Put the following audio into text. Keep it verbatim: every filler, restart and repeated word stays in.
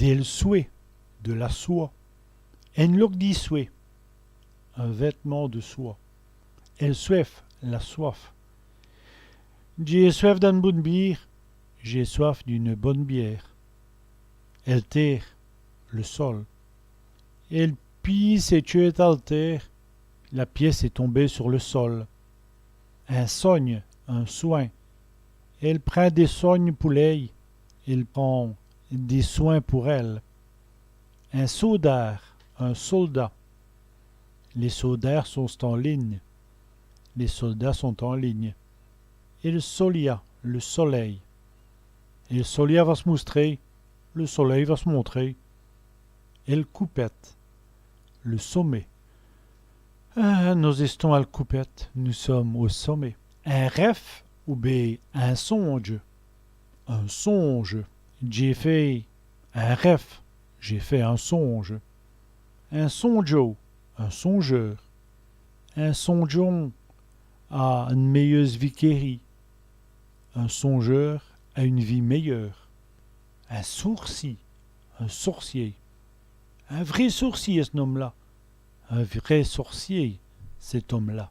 Dèl swè, de la soie. In loke di swè, un vêtement de soie. Èl swèf, la soif. Dj'é swèf d'ène boune bîre, j'ai soif d'une bonne bière. Èl têre, le sol. Èl pîce èst tcheûte al têre, la pièce est tombée sur le sol. In sogne, un soin. Èle prind dès sognes pou lèy, elle prend des soins pour elle. In sôdârd, un soldat. Lès sôdârds sont en ligne. Les soldats sont en ligne. Èl solia, le soleil. Èl solia va s' moustrer, le soleil va se montrer. Èl coupète, le sommet. Ah, nos èstons al coupète, nous sommes au sommet. In rèf, oubén in sondje. Un songe. Dj'é fét in rèf, j'ai fait un songe. In sondjeû, un songeur. In sondjeû a ène mèyeûse vikérîye. Un songeur a une vie meilleure. In soûrcî, un sorcier. In vré soûrcî, ç' n-ome-là. Un vrai sorcier, cet homme-là.